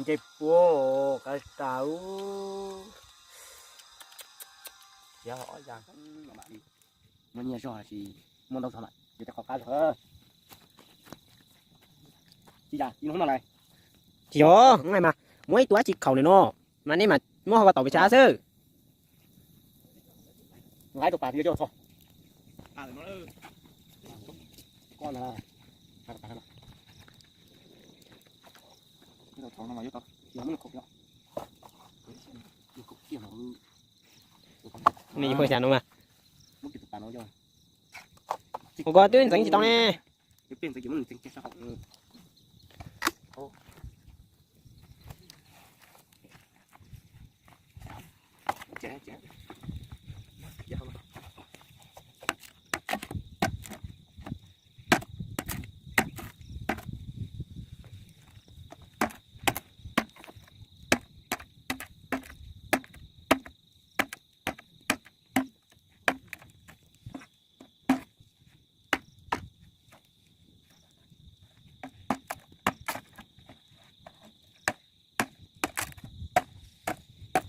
Ces puas qab tas ub. Muaj nyiaj zog los sis muaj ntau zog lawm, yuav tej qhov qab zog. Tsis yog, hnub no mas muab ib tug dab tsi khaum nws no, mas nej mas muab hau koj tau pes tsawg xwb. Nej ua xyas no mas. Ua koj twb ntxeev tsis tau ne.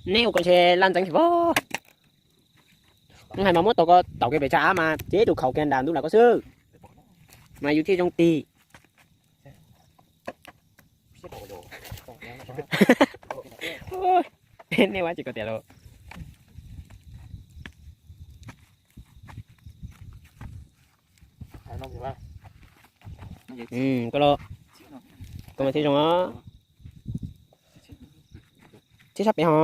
Nej ua koj ntshe laj ntxeev tsis vog. Hais mas muab tau koj tau kev pes tsawg mas ces tus khaum kiag nram ntug lawm koj xwb, mas yus thiaj zoo tig. Nej ua tsis koj tias los. Koj los, koj mas thiaj zoo os. Thiab sab pem ho.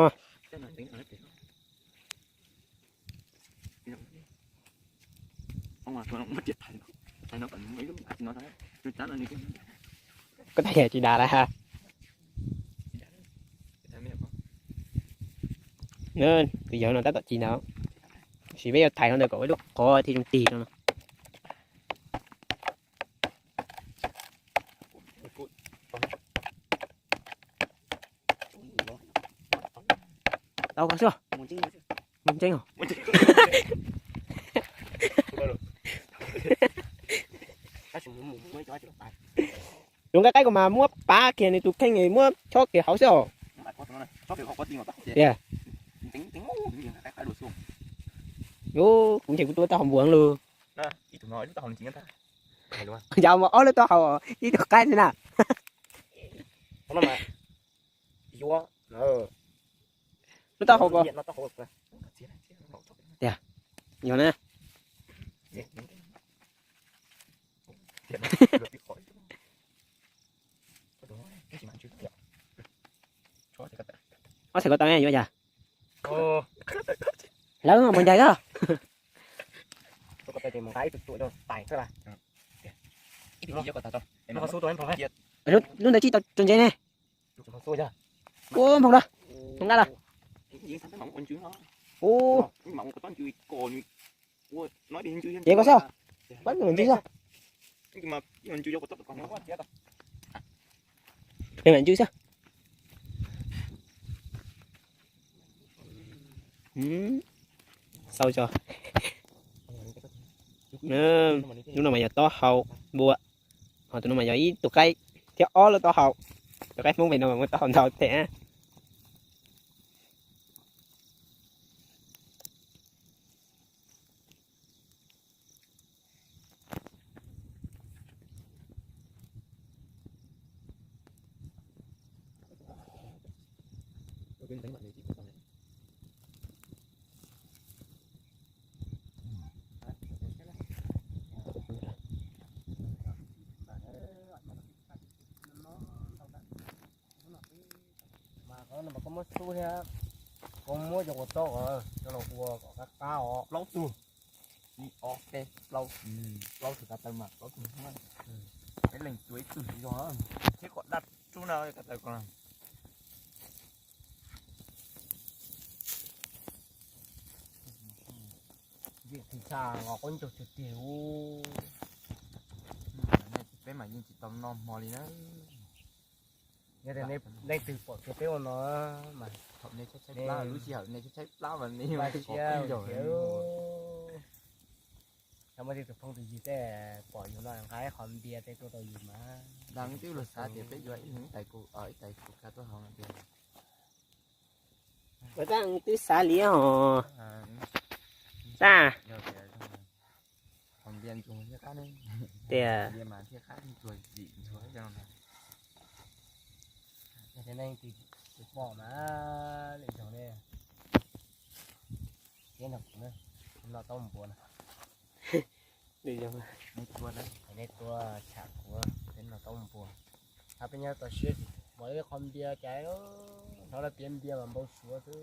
Koj tag yam tsis dag lawm ha. Tus yawg no tab tom ci ntawd, tab sis peb yuav thaiv no ntawm kom ib lub qhov thiaj zoo tig no. Tau koj xwb. Muaj ntseeb os. Zoo nqaij qaib kuv mas muab pav kiag nws tus kheej, muab chob kiag hauv xwb os. Tiag. Yus, kuv ntshe kuv tuav taub hau npuas lug. Yog mas ob lub taub hau ib tug qaib xwb na. Lub taub hau ko. Tiag. Yog na. Ob txhais ko taw yuav yog. Lawv mus ncaim xwb. Lub ntawd tsis tau tso ntses ne. Ua nphoo lawm, nphoo nqaj lawm. Ces koj xwb, pab nws ntsis xwb. Peb mam ntsis xwb. Xau tso. Lub no mas yog taub hau npua, ho tus no mas yog ib tug qaib thiab ob lub taub hau. Tus qaib Hmoob pem no mas muaj taub hau ntau thiab. Mas koj muab xub thiab, koj muab cov kua txob ko coj los ua kom qab qab os. Plaub tug, ib ob peb plaub, plaub tug ko taw mas plaub tug. Ib leeg tua ib tug zog thiab kom daj rub na ko taw ko. Vim thim txha os, qaub ncaug tiag tiag ub. Peb mas yeej tsis tau noj hmo li na. Yog tias leej twg pom kiag peb ua no mas thaum nej tshaib tshaib plab, lub sij hawm nej tshaib tshaib plab mas nej siab. Txhob muaj tej tus phooj tus ywg tej pom yus no nqa ib qho npias tej tuaj rau yus mas. Twb los xav tias peb yuav ib leeg ib tais ku, ib tais ku ka tuaj hauv no tiag. Ua tab twb xav liab hos. Tab, qhov npias ncuag thiaj qab ne. Tias npias mas thiaj qab ncuag zim ncuag no. Yog tias nej tus pom mas lwm zaus ne, peb nrog kuv na, no tau npua na. Lwm zaus nej tuaj tsham kuv, peb no tau npua. Hab peb nyob tau siab, mos ib qho npias cas hnov lawv piav npias mas npau suav xwb.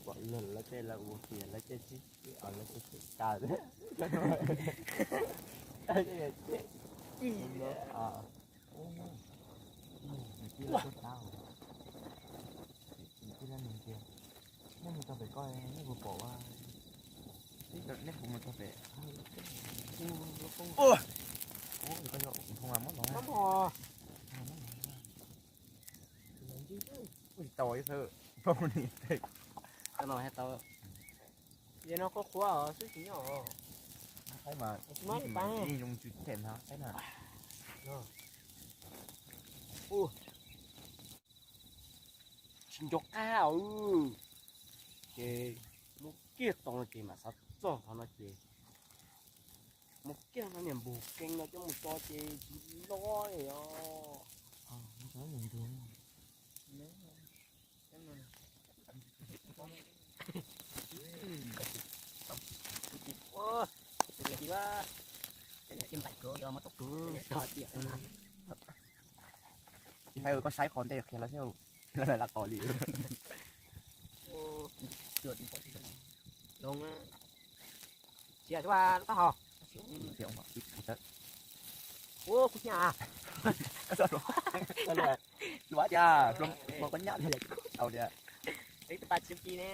Pom lawv tej lawv ua kiag lawv tej sib, lawv tej sib tas. Nej mus txog pem ko, nej puas pom, nej puas mus txog pem? Ua, ua, koj yog ntoo muab los. Ua tsis tau ib thawj, tau ni. Tau no tau. Yog no qhuav qhuav os, xwb tsis nyob os. Saib mas, yeej zoo tsw them no, saib na. Tsis nco qab os. Ces muab kiag tau no ces mam xav txog qhov no ces muab kiag no niam npug keeb no coj mus tso ces tsis loj li os. Tsis hais koj saib qhov ntej qhia lawv thiab, lawv lam qhov li. Tsis hais lub taub hau. Ua kuv nyab. Luab tiag, luab koj nyab tiag, tau tiag. Peb tsis pab tsis pi ne.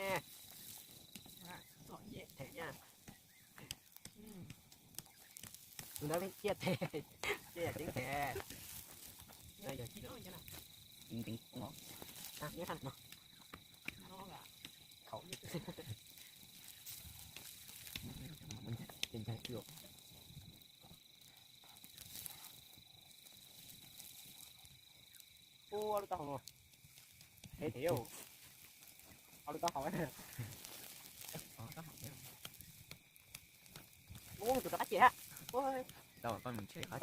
Tus ntawd thiaj them, thiaj yam tseeb them. Ua lub taub hau no. Ua lub taub hau. Ua tus rov qab ciam ha.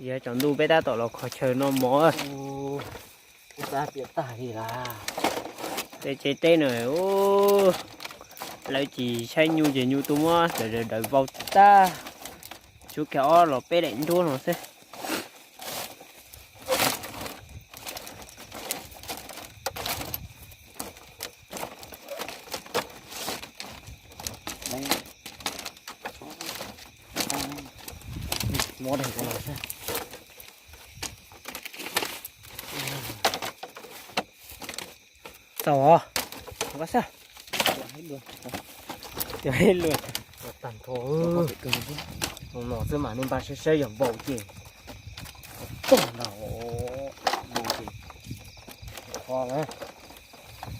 Yog tsaus ntuj peb tab tom los kho chaw noj mov. Tej tsev teb no, lawv tsis tshaib nyuj ces nyuj tuaj muab daws daws vau tag. Tshuav kiag ob los peb daim nruab no xwb. Txaus os, koj xav. Cov ib luag tag nrho. No xwb mas nej npaj saib saib yog npaum ces, pog nrog npaum ces, kho,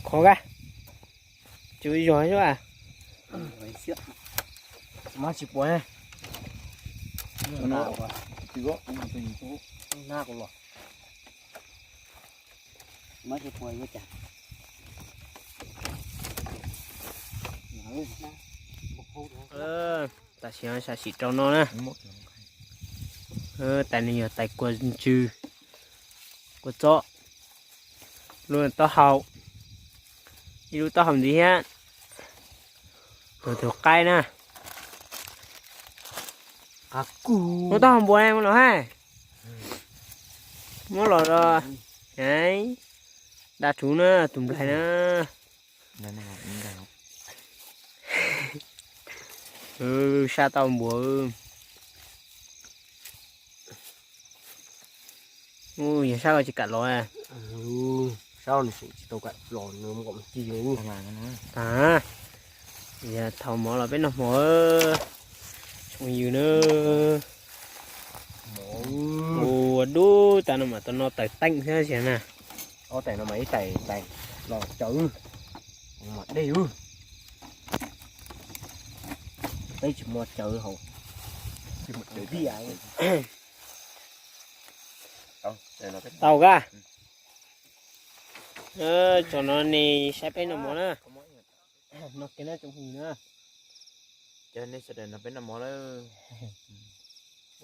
kho ka, tsis yog xwb. Mas tsis puas na. Tam sim no xav sim rau no na. Tais no yog tais kua ntsw, kua txob, lub taub hau, ib lub taub hau ntxiv thiab, tus qaib na. Muab taub hau npua ne muab los hais. Muab los los, da rhuv na tus nplaig na. Sab tau npua. Yog sab ko tsis kam los. Sab tsis tau kam los, tag. Yog thaum mov los peb noj hmo. Tsoom yws na. Ua dub tas no mas tau no tawm teej thiab sis na. Ob tais no mas ib tais tais los cawv, mas dej, peb tsis muaj cawv hauv. Tau ka. Tsom no ne, saib peb noj mov na. No kiag na tsoom phooj ywg na. Ces nej sawv daws nrog peb noj mov lawm.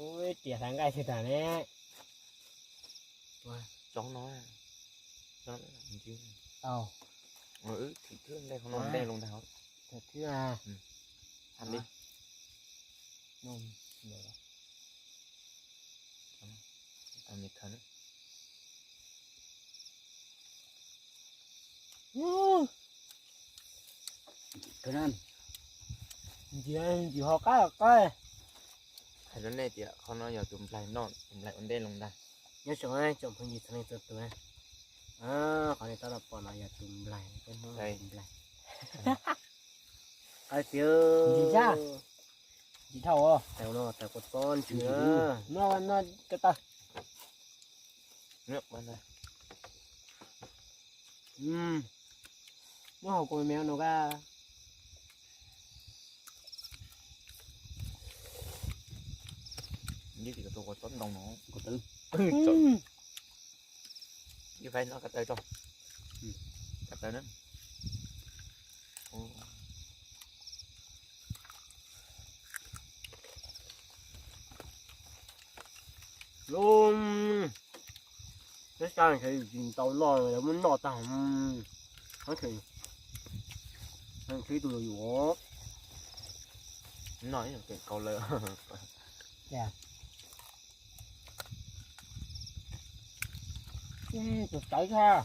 Ui, tias hlais nqaij xwb tas ne. Tsob no, tsob no, thim thwb nqaij qhov no, ntej loo ntag. Thim thwb a. Tham li. Ntxim, ntxim ho qab qab. Hais rau nej tias qhov no yog tus nplaig noj, tus nplaig ua ntej loo ntag. Nyob zoo tsoom phooj ywg txhua leej txhua tus, qhov nej tab tom pom no yog tus nplaig, peb Hmoob tus nplaig. Qab tiag. Ntxim dhau, tais no tais kua txob ntsws na. Noj, noj cov taw. Muab hau kua me no ka. Ib fais no ka taw tso. Ka taw na. Lub teb chaws tsis tau noj, muab noj tag, tus yuav noj ib yam keem kaus lawm. Tus tawv tshaj.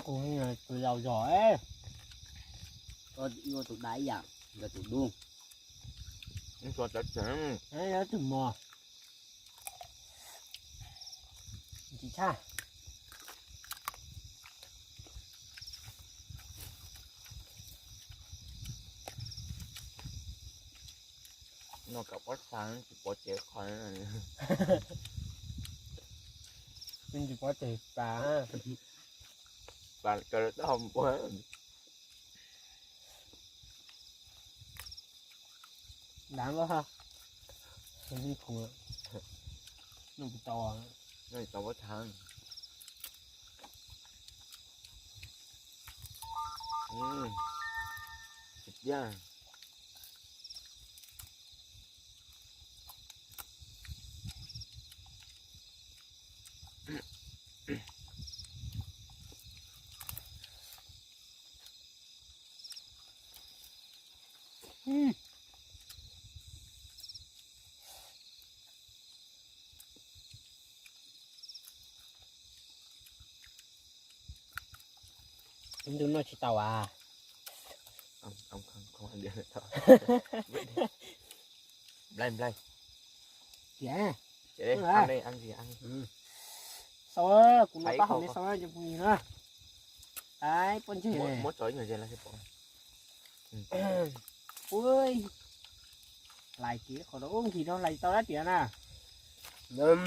Kuv tus laus zog, ua tus dab ib yam, ua tus dub. Tus mos. Ntxim tshaj. No kam pob txha tsis pov ces qhov, tsis pov ces pas, pas kaw taub hau npua. Dav npaum ha. Noj tsis tau, noj tsis tau pob txha. Tiag. Ntuj noj tsis tau as. Nplaig nplaig. Tiag. Sau, kuv noj taub hau ne, sau cov phooj ywg na. Ai, pob ntseg. Muab tso ib nyuag ze los pom. Ui, hlais kiag qhov no, ub, nkim no hlais tau dab tiag na. Nyob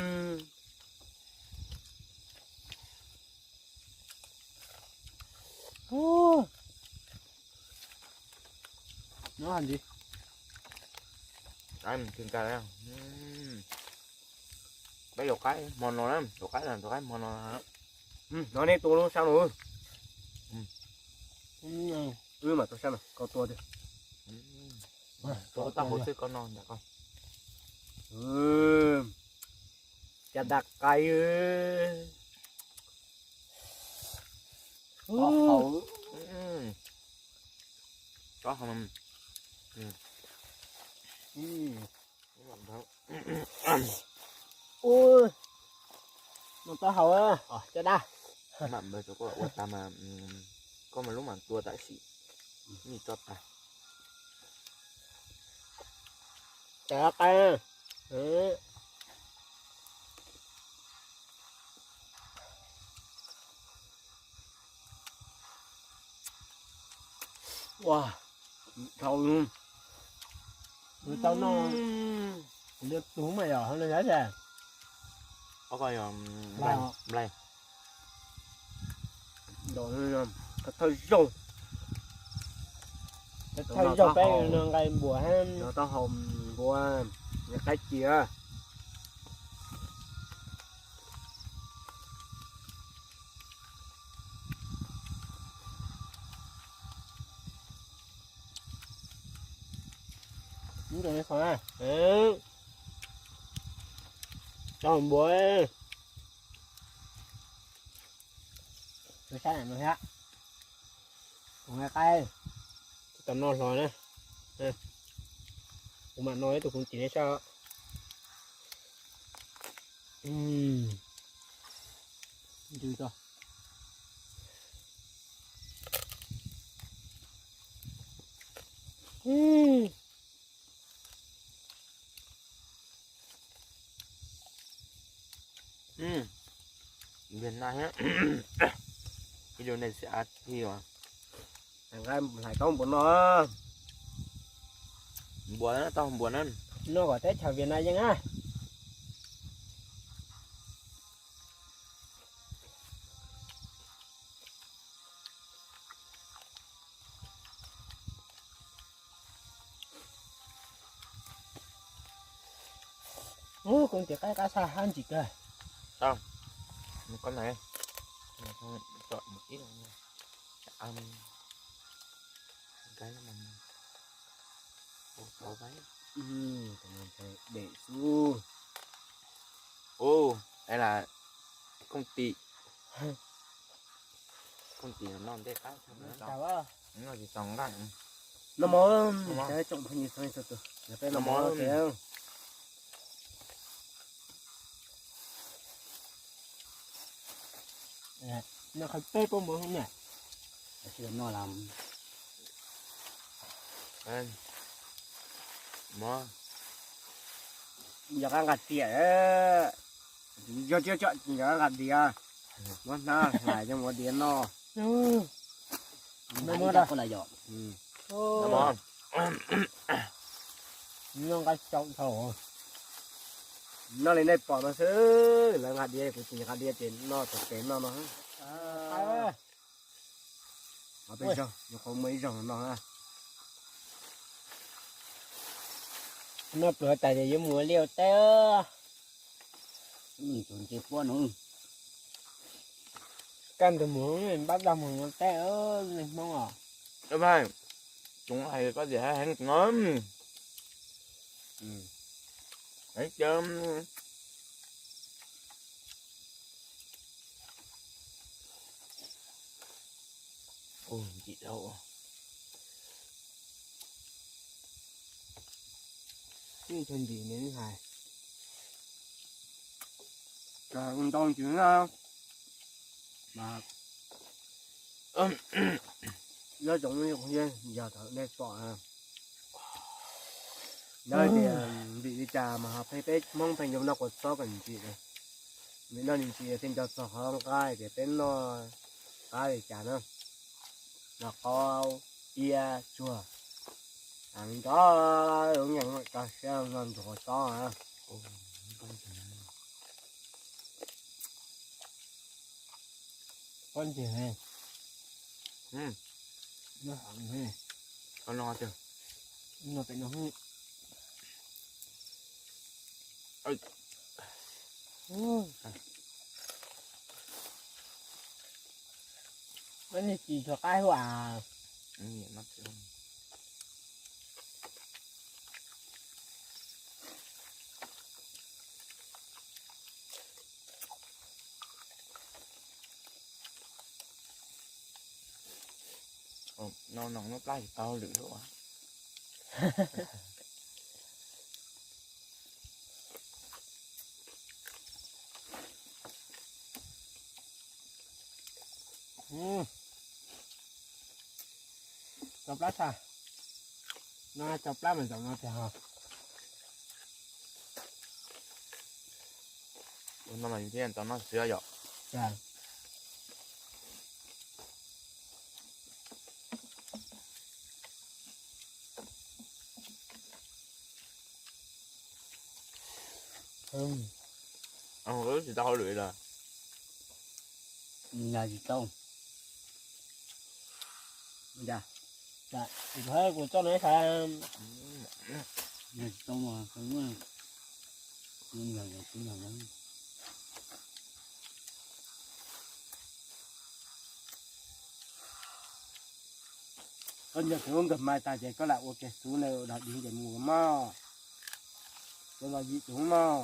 ntxiv. Peb yuav qaib hmo no na, yuav qaib, yuav qaib hmo no. No nej tua lub sab no. Wb mam tua sab no, koj tua tiag. Tua tau hauv xwb, koj no ntawm koj. Cas tas qais. Tsob hau. Ub, noj taub hau caj dab. Mam npawg rau koj ua tas mas, koj mas lub mam tua tam sim, nim tso tas. Cov qe. Ua, dhau, Tau no, kuv tus mas yog hauv no yog tias, nplaig, thawj zaug, thawj zaug peb no nqaij npua, taub hau npua, nqaij qaib ci. Taub hau npua, saib no thiab, kuv nqaij qaib, tau no hlo na, kuv mam no ib tug kuv tim nej saib. Việt Nam á, ví dụ này sẽ ăn thì mà. Nqaij hlais taub npua no, npua na, taub npua na. No kom teb chaws Việt Nam yeej na. Ub, kuv tus qaib qab xaj hab ntsim kawg. Tau, koj na, chọn một ít, ăn cái mà, ủa, có cái. Ui, cái này phải để xíu. Ồ, đây là công ty. Công ty nó non tê khác. Chào bác. Nó chỉ tòng lạnh. Nó món, cái trộn phải như thế sao tôi. Nó phải nó món thế. Noj qhov peb pob muag ne. Noj las. Yog qab nqa diav, yog tias yog qab nqa diav, muab hnab hlais coj mus ua diav noj. Noj nqaij tau dhau. Noj li nej pom no xwb, lawv nqa diav, kuv tsis nqa diav ces noj txog pem no no. Qhov peb zaug, nyuam qhuav muaj ib zaug no na. Noj pluav tas ces yuav mus ua liaj ua teb. Tus nce puab no. Kaj ntug mus pab dag mus ua teb, neeg Hmoob os. Vaj, chúng hais có gì hay hay nói. Ấy chứ. Ui, chịu đâu. Chứ sao gì nữa hài. Trời ơi, tao chịu nó. Mà nó giống như con dê, giờ tao đây bỏ à. Đó thì vị cái trà mà họ phe phe mong phe giống nó còn xót còn chị này. Vì nó nên chị thêm cho xót khó lắm cái thì phe nó cái thì trà nó. Noj qab, ib, tsuag. Nco, lub nyeem noj tso siab no nrog tso. Pob ntseg ne. Noj heev ne. Koj noj tiag. Noj pem no. Ua niag tsis tshua qaib hua. No no no plab tsis tau lwm lub. Tau plab tag. No tau plab mas zaum no tiag ho. No mas yus thiaj tau noj siab yom. Tsis tau hauj lwm los? Tsis tau. Tsis tau, kuv coj nws saib. Koj nco kuv nkawd mas tas ces koj lam ua kiag xub na, dog dig ces mus mog. Koj los yim tus mog.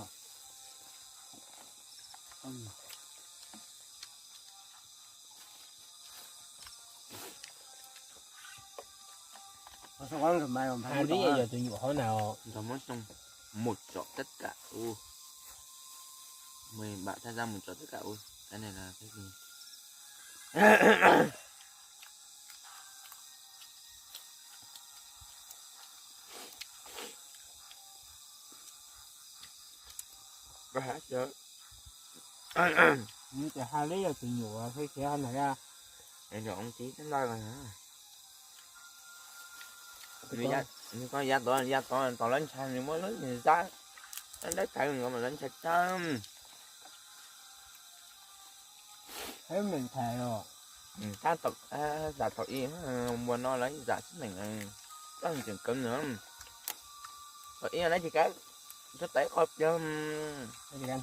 Hais li yog tus nyuam hauv na. Nrog Hmoob Xyooj mus tsom tất cả u. Mười bạn tham gia mus tsom tất cả u. Cái này là cái gì? Ces hais li yog tus nyuam thiab khiav na. Yog tus txiv xab ntawd. Nws koj ya tod ya tod tau lawv ntshai, nws muab lawv zab, lawv thaiv nws mas lawv ntshai tag. Heev meem thaiv os. Tab tom, zam thaum ib, npua no lawv zam xib meem, koj tseem kawv nws. Thaum ib lawv tsis kav, tsuab tawm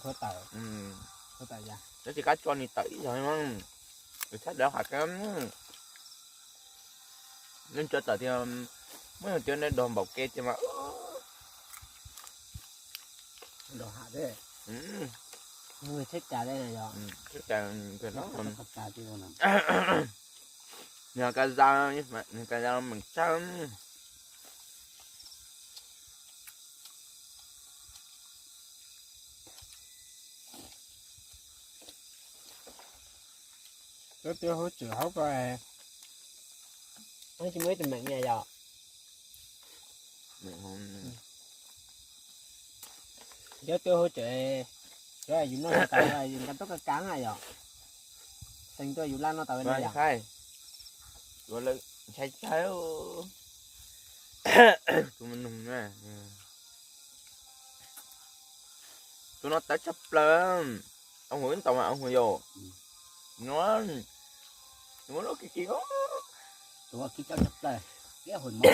qhov pliag, lawv tsis kav tso nws tawm ib zaug, nws txhab dawv qhov kab. Leej tsuab tawm tias muab yog tias nws dog npaum ke tias mas. Dog ham thiab. Tsheb cas thiab yog? Tsheb cas, nws ka za, nws ka za meem tshaj. Cov twb hauv tsev hauv ko, tsis muaj ib tug meem na yog. Cov twb hauv tsev, cov yus noj tau yus nqa tuaj ka kav na yog. Xeev tuaj yus laj noj tau na yog. Ntshai tag. Tus no tawv tshaj plaws. Au hwv ib ntau mas au hwv yom. No, tus no lub kis kis. Tus kis tshaj plaws, kiab hwm mov.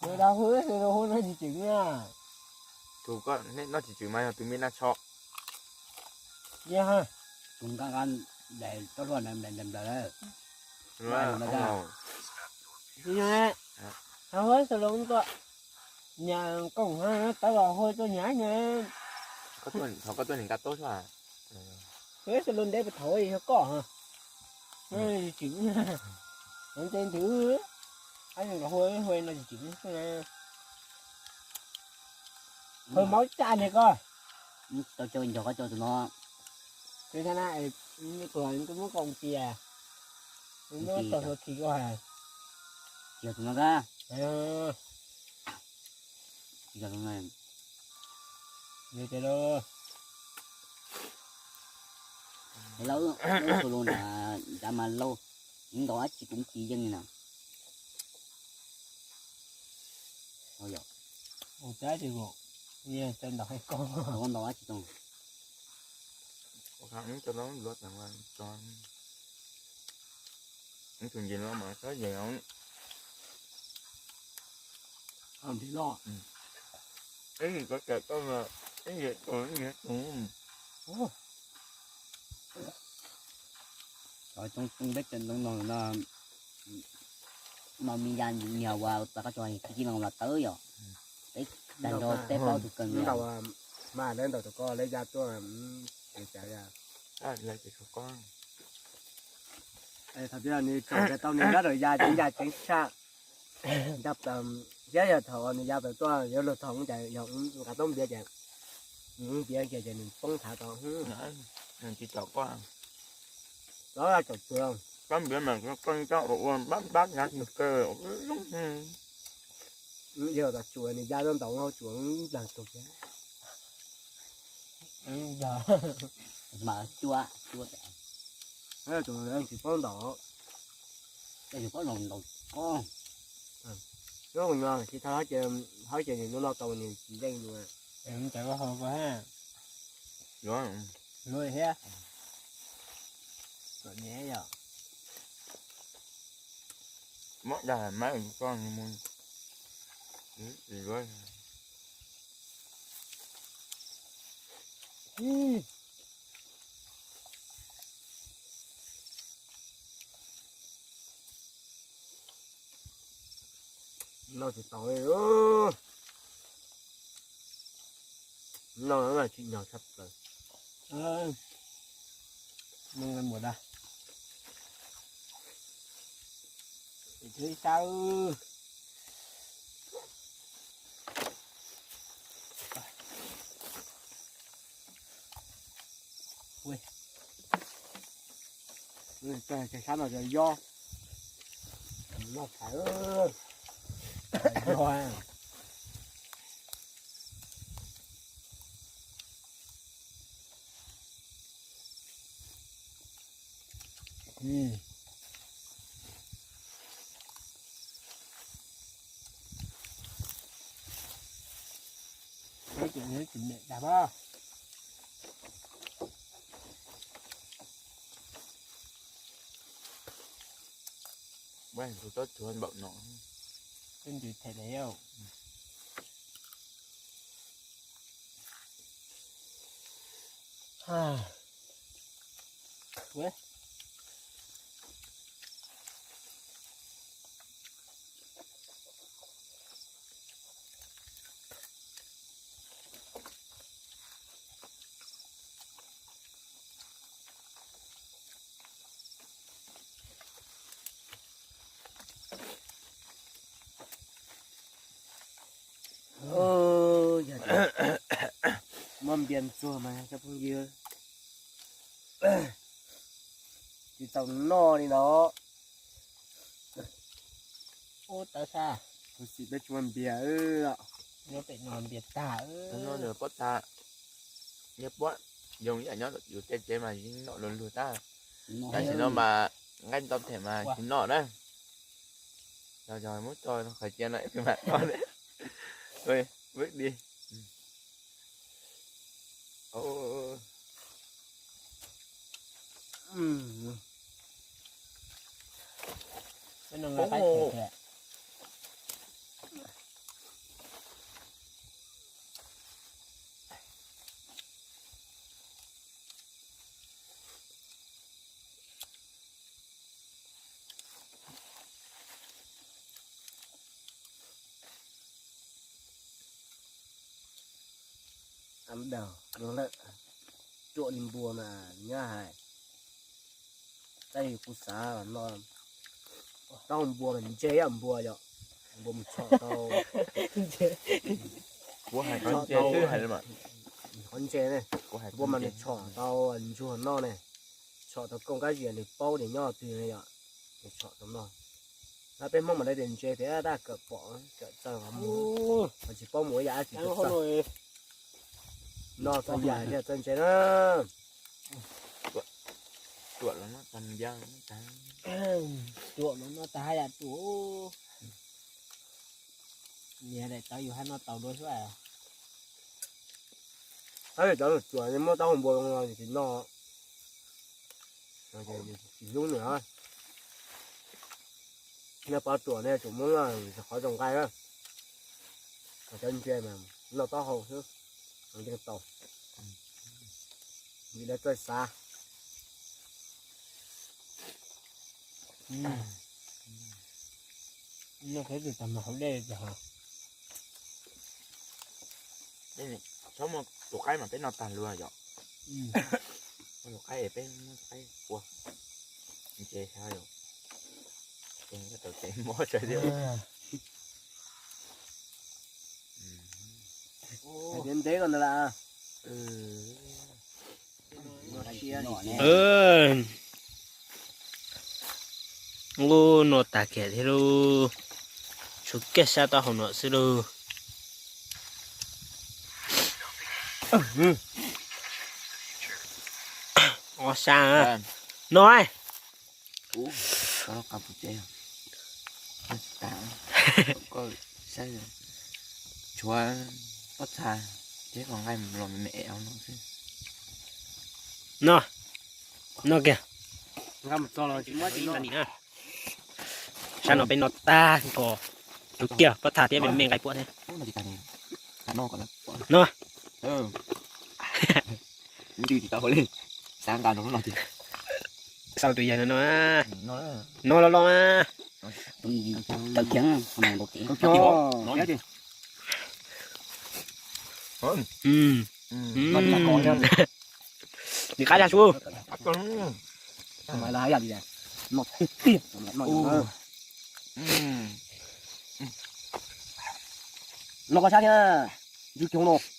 Tus dab hwv tus no tsis tswm na. Tus koj noj tsis tswm mas yog tus me naj tsho. Yog ha. Tus nqa nqa daim taub hluas nplaws nplaws. Hwv xav loo tuaj nyam koom ha, tawv los hu tuaj nyam na. Thov koj tuaj nim nqa tuaj xwb. Hwv xav loo ntev puas thaum yog koj ha. Tsis, ntse nthwv, ab hu hu no tsis tsis. Hwv maub caj ne koj. Tau coj nrog koj coj tus no. Tus na, tus muab koj ua tias, muab tau hluav kis koj hais. Yog tus no kab. Lauj, ub, xu lu na, nrad mas lauj, ntaus dab tsi kuv kis yeej li na. Yog, ntaus dab tsi tau. Tus ntsis no mas txhob yeem. Ib yim ko tawm tau, ib yim tus, ib yim tus. Cov tsoom peb tseem ntoo no, no me ya niag uas tas koj tso kib kib no los tawb yom. Peb tag nrho peb plaub tus kawg nkaus. Mas lawv ntaus rau koj lawv ya tuaj, ces cas ya. Thaum twg nws tsom tau nws nyob rau ya ceev ya ceev tshaj. Nrog plaws, thiab yog thaum nws ya plaws tuaj yuav luag thaum cas yog nqa toob npiav ces nws npiav kiag ces nws poob thav tau. Tsis tsom koj, tsom tsuag, tsob npiav mas koj coj ua ua npab npab nyav tus kawg. Yog tas tsuas nws ya tuaj ntaus hauv tsuas nplag tug thiab. Mas cua, cua, tsis paub ntaus. Tsis paub ntaus ntaus ko. Lub no tsis tau hab ces, hab ces nws lub no tau nws tsis yeej yus. Ntawd hau ko ha. Luag thiab. Kom nyiam yom. Muab dag mas koj mus ib luag. Noj tsis tau li. Noj tsis nyog tshaj plaws. Mus da. Ib sab. Ua, sab no yog yob. Noj thaiv. Yob. Tus tsob tshuav npaum no. Ntws them lawm. Muab npias ntxuag mas cov phooj ywg, tsis tau noj li no. Ub, tawv sab. Tab sis peb tsis muaj npias. Nyob pem no npias tag. Pob txha, nyiaj puab, yoo ib yam nyob yus tej tsev mas yeej noj luag luag tag. Tam sim no mas nqaij ntau them mas tsis noj na. Yog yog muab tso qhov cia no ib pliag mam noj. Vwm di. Ab daug lawm, ruam li npua mas nyob hais. Tab sis kuv xav no, taub hau npua mas ntse yam npua yom, npua mus tshom tau. Kuv hais qhov ntse xwb hais. Qhov ntse ne, npua mas nws tshom tau ntsuag noj ne, tshom tau koj kab zias nws paub tias nyob twg ne yom, nws tshom tau noj. Peb Hmoob mas lawv tias ntse tias tab kawm pom kawm txawj mus, tsis paub mus ua yam dab tsi kawm txawj. Noj txawj yam thiaj txawj ntse na. Ruam los noj tag, ruam los noj tag haj yam ruam. Niam daim tawv yus haj noj tau dua xwb. Tab sis cov ruam muab taub hau npua no tsis noj, tsis hlub nws. Nej pov ruam nej tsum muab noj qhov zoo nqaij, cov ntse mas noj taub hau xwb, yeej tau, vim lawv txawj xav. Txhob muaj tus qaib mas peb noj tag luag yom. Muaj tus qaib peb muab tus qaib ua ntse xwb yom. Tau tsev mob tsawg thiab. Hais tias ntev ko ntawd las. Ub, noj tag kiag thiab lauj. Tshuav kiag sab taub hau no xwb lauj. Ob sab no. Tshuav pob txha thiab koj nqaij los me me no xwb. No, no kiag. Sab no peb no tag nkaus. Tus kiag pob txha thiab me me nqaij puab thiab. No. Xav tus yawg no no. No los los mas. Nws qab tshaj su.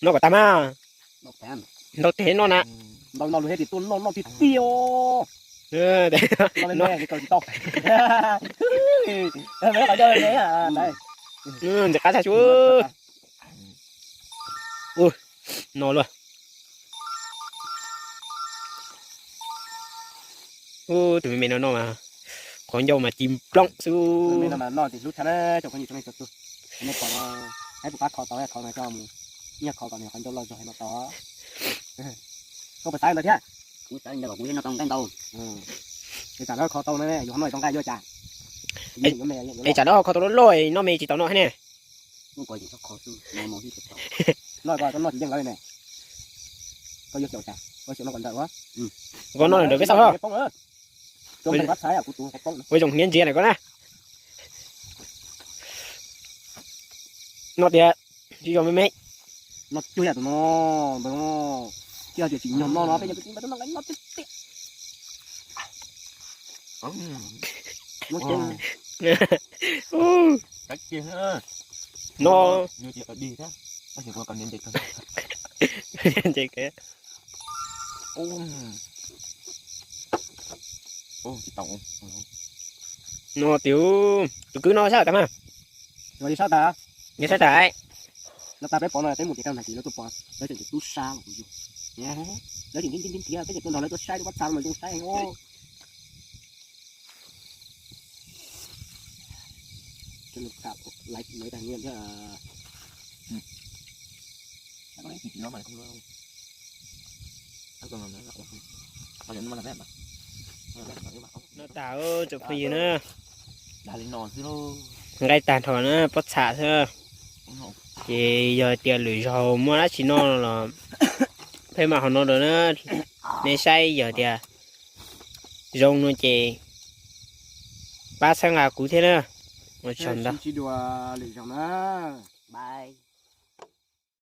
No kom tag mas. Ntau tes no na. Ntxim qab tshaj su. No luaj. Tus me me no no mas qhov ncauj mas ci nplooj xwb. Es tsam no kho tau loj loj no me tsis tau no thiab ne. Koj no ntawm peb tau. Ua zoo hniab ntsia na koj na. No tias tsis zoo me me. No. Ntses. No tus, tus kwv no sab tas mas. Sab tas. Lawv tag peb pov no peb mus ces kaj ntag ces lawv tuaj pov lawv tseem tub sab los kuv yug. Lawv tseem ntiav ntiav peb tseem tuaj nrog lawv tuaj saib lub pob txha no mas zoo saib os. No tas tsoom phooj ywg na. Nqaij tag nrho na, pob txha xwb. Ces yog tias lwm zaug muaj dab tsi noj los peb mam hau no rau na. Nej saib yog tias zoo no ces pab txhawb nqa kuv thiab na. Ua tsaug ntau. Sib ntsib dua lwm zaug na. Bye.